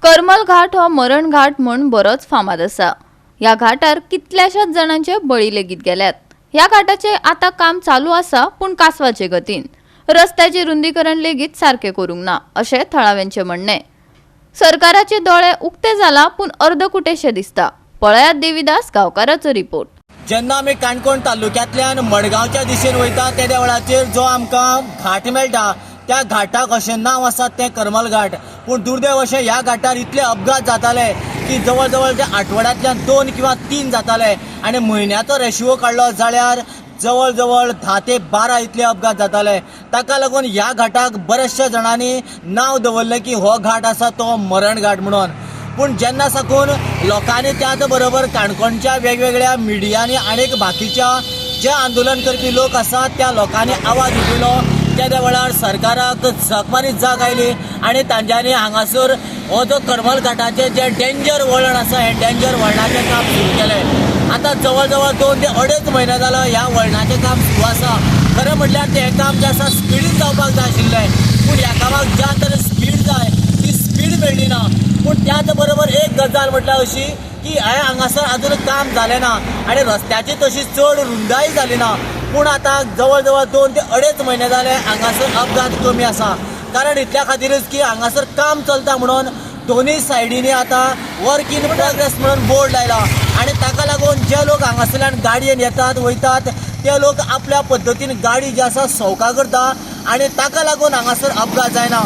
करमल घाट हो मरण घाट म्हूण बरोच फामाद आसा. ह्या घाटार कितल्याशाच जाणांचे बळी लेगीत गेल्यात. ह्या घाटाचें आतां काम चालू आसा, पूण कासवाचे गतीन. रस्त्याचें रुंदीकरण लेगीत सारकें करूंक ना अशें थळाव्यांचें म्हणणें. सरकाराचे दोळे उक्ते जाला पूण अर्दकुटेशें दिसता. पळयात देविदास गांवकाराचो रिपोर्ट. जेन्ना आमी काणकोण तालुक्यांतल्यान मडगांवच्या दिशेन वयता तेद्या वेळाचेर जो आमकां घाट मेळटा त्या घाटाक अशें नांव आसा तें करमल घाट. पूण दुर्दैव अशें ह्या घाटार इतले अपघात जाताले की जवळ जवळ ते आठवड्यांतल्यान 2 किंवा 3 जाताले आनी म्हयन्याचो रेशियो काडलो जाल्यार जवळ जवळ 10 ते 12 इतले अपघात जाताले. ताका लागून ह्या घाटाक बऱ्याचशा जाणांनी नांव दवरलें की हो घाट आसा तो मरण घाट म्हणून. पूण जेन्ना साकून लोकांनी त्याच बरोबर काणकोणच्या वेगवेगळ्या मिडियांनी आनी बाकीच्या जे आंदोलन करपी लोक आसात त्या लोकांनी आवाज उठयलो त्या वेळार सरकाराक झकमारीत जाग आयली आनी तांच्यांनी हांगासर हो जो करमल घाटाचें जें डेंजर वळण आसा हें डेंजर वळणाचें काम सुरू केलें. आतां जवळ जवळ 2 ते 2.5 म्हयने जालो ह्या वळणाचें काम सुरू आसा. खरें म्हटल्यार तें काम जें आसा स्पिडीन जावपाक जाय आशिल्लें, पूण ह्या कामाक ज्या तरेन स्पीड जाय ती स्पीड मेळ्ळी ना. पूण त्याच बरोबर एक गजाल म्हटल्यार अशी की हें हांगासर आजून काम जालें ना आनी रस्त्याची तशी चड रुंदाय जाली ना. पूण आतां जवळ जवळ 2 ते 2.5 म्हयने जाले हांगासर अपघात कमी आसा. कारण इतल्या खातीरच की हांगासर काम चलता म्हणून दोनूय सायडींनी आतां वर्क इन प्रोग्रेस म्हणून बोर्ड लायला आनी ताका लागून जे लोक हांगासरल्यान गाडयेन येतात वयतात ते लोक आपल्या पद्दतीन गाडी जी आसा सवका करता आनी ताका लागून हांगासर अपघात जायना.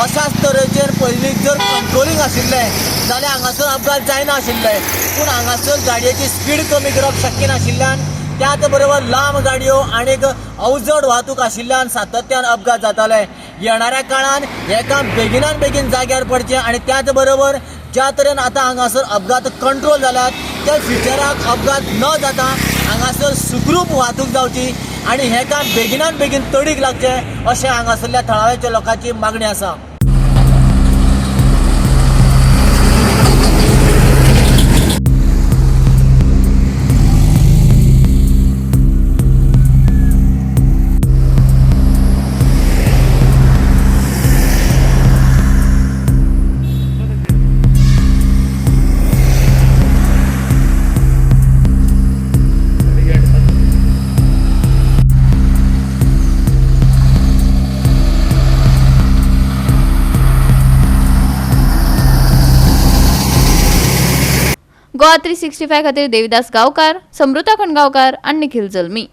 अशाच तरेचेर पयलीं जर कंट्रोलिंग आशिल्लें जाल्यार हांगासर अपघात जायना आशिल्ले. पूण हांगासर गाडयेची स्पीड कमी करप शक्य नाशिल्ल्यान त्याच बरोबर लांब गाडयो आनीक अवजड वाहतूक आशिल्ल्यान सातत्यान अपघात जाताले. येणाऱ्या काळान हें काम बेगिनान बेगीन जाग्यार पडचें आनी त्याच बरोबर ज्या तरेन आतां हांगासर अपघात कंट्रोल जाल्यात त्या फ्युचराक अपघात न जाता हांगासर सुखरूप वाहतूक जावची आनी हें काम बेगिनान बेगीन तडीक लागचें अशें हांगासरल्या थळाव्याच्या लोकांची मागणी आसा. गोवा 365 खातीर देविदास गांवकार, समृता खणगांवकार आनी निखिल जल्मी.